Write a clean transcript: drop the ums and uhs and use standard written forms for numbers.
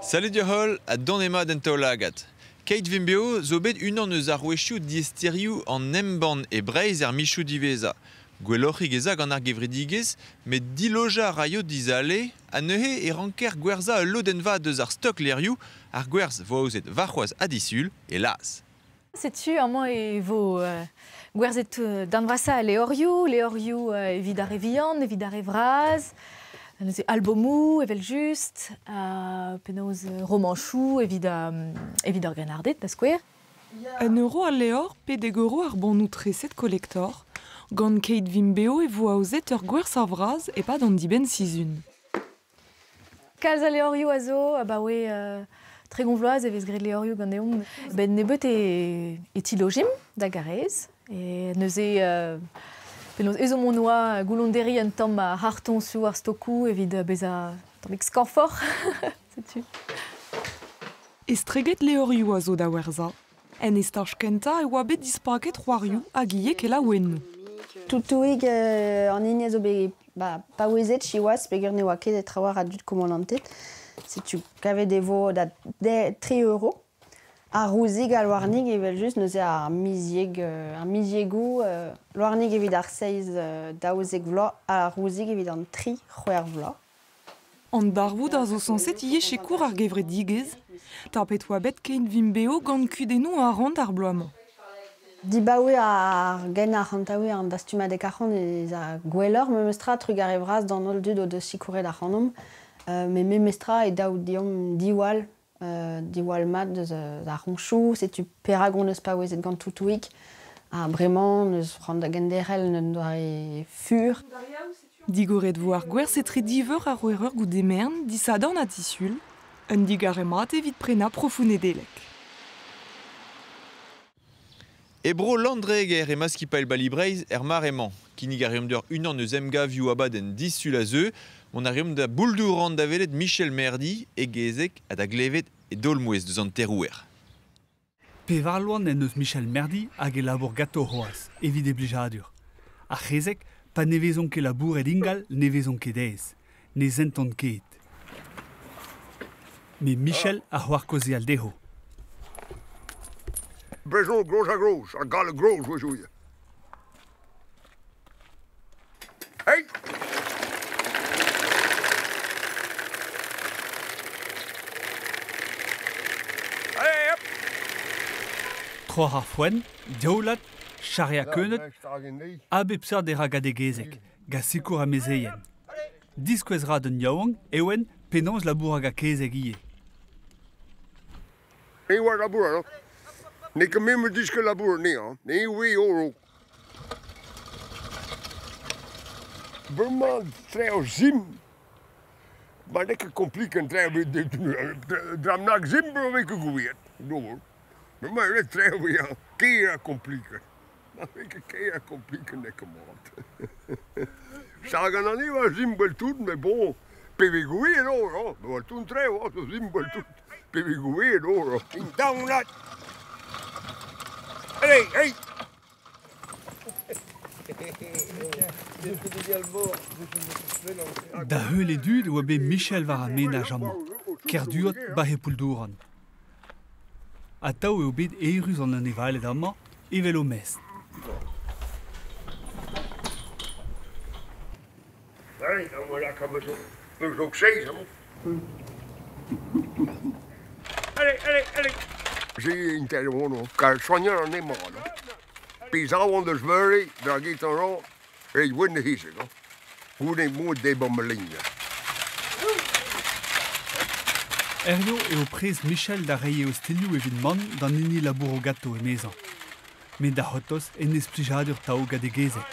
Salut deoc'h-holl ha donemat en taol-lagad. Keit Vimp Beo zo bet unan eus arouezioù diaesterioù an embann e Breizh er michoù diwezhañ. Gwelloc'hik ez a gant ar gevredigezh, met dilojañ a raio dizale ha neuze e ranker gwerzhañ ul lodenn vat eus ar stok levrioù, ar gwerzh 'vo aozet warc'hoazh ha disul, hélas. Setu amañ e vo gwerzhet darn vrasañ al levrioù, levrioù evit ar re vihan, evit ar re vras, neuze albomoù evel-just, ha penaos romanchoù evit evit ar grennarded da skouer. Un euro al levr pe dek euro ar bannoù treset collector. Gant Keit Vimp Beo e vo aozet ur gwerzh a-vras e-pad an dibenn-sizhun. Kalz a levrioù a zo abaoe 30 vloaz e vez graet levrioù ganeomp. Ben nebeut e, e tilojimp da Garez. E neuze penaos ezhomm hon oa goullonderiñ un tamm ar c'hartoñsoù, ar stokoù evit bezañ tammig skañvoc'h. Setu. Estreget levrioù a zo da werzhañ. En estaj kentañ e oa bet dispaket c'hoarioù hag ivez kelaouennoù. Toutouig an hini a zo bet ba, paouezet siwazh peogwir ne oa ket trawalc'h a dud komandantet. Setu kavet e vo da 3 euro. Ar rouzig al louarnig evel-just neuze ar mizieg ar miziegoù louarnig evit ar seizh 12 vloaz ha ar rouzig evit an tri c'hwec'h vloaz. An darvoud a zo sañset ivez sikour ar gevredigezh. Tapet oa bet Keit Vimp Beo gant kudennoù arc'hant ar bloaz-mañ. Dibaoe ar genn arc'hantaouiñ an dastumadeg arc'hant ez a gwelloc'h memestra trugarez vras d'an holl dud o deus sikouret ac'hanomp. Met memestra e dav deomp diwall, diwall mat deus ar c'hoñchoù. Setu perak hon eus paouezet gant Toutouig. Ha bremañ n'eus c'hoant da genderc'hel un doare fur. Digoret vo ar gwerzh etre div eur ha c'hwec'h eur goude merenn, disadorn ha disul. Un digarez mat evit prenañ profoù Nedeleg. E bro Landreger emañ skipailh Bali Breizh er mare-mañ. Kinnig a reomp deoc'h unan eus emgavioù abadenn disul a zeu. Mont a reomp da Bouldouran da welet Michel Merdy, e gezeg ha da glevet e daol-mouezh deus an terouer. Pevar loan en deus Michel Merdy hag e labour ganto c'hoazh, evit e blijadur. Ar c'hezeg, pa ne vezont ket labouret ingal, ne vezont ket aes. Ne sentont ket. Met Michel a c'hoar kaozeal dezho. Brezhoneg gros ha gros, ha galleg gros ouzh Hey! Allez, hop! Troc'h ar foenn, diaoulat, charreañ keuneud, a bep seurt e ra gant e gezeg, gant sikour amezeien. Diskouez 'ra d'un yaouank, Ewen, penaos labourat gant kezeg ivez. E oa labourat, hein. N'eo ket me 'm eus disket labourat anezhañ, ne oe oro. Bremañ traoù simpl, ma n'eo ket kompliket traoù dra simpl e vez ket gouiet, d'ober. Bremañ e vez traoù ya, ker ha kompliket. Ma vez ket ker ha kompliket n'eo ket mat. Stag an hini oa simpl tout, met bon, pe vez gouiet ober, hein, oa tout traoù, hein, zo simpl tout. Pe vez gouiet ober. Daoulagad! Allez, hey! Da heul e dud e oa bet Michel war ar menaj amañ, Kerduot 'ba he Pouldouran. Atav eo bet eürus an anevaled amañ, evel o mestr. Allez, allez, allez! J'ai interrompre, car soigneur an emañ, Pezh deus Murray, dra e wenn hizig, goude mod debr ma ligne. Herrio eo prest Michel da reiñ e ostilhoù evit mann d'an hini labouro ganto, emezañ. Met da c'hortoz en deus plijadur tav gant e gezeg.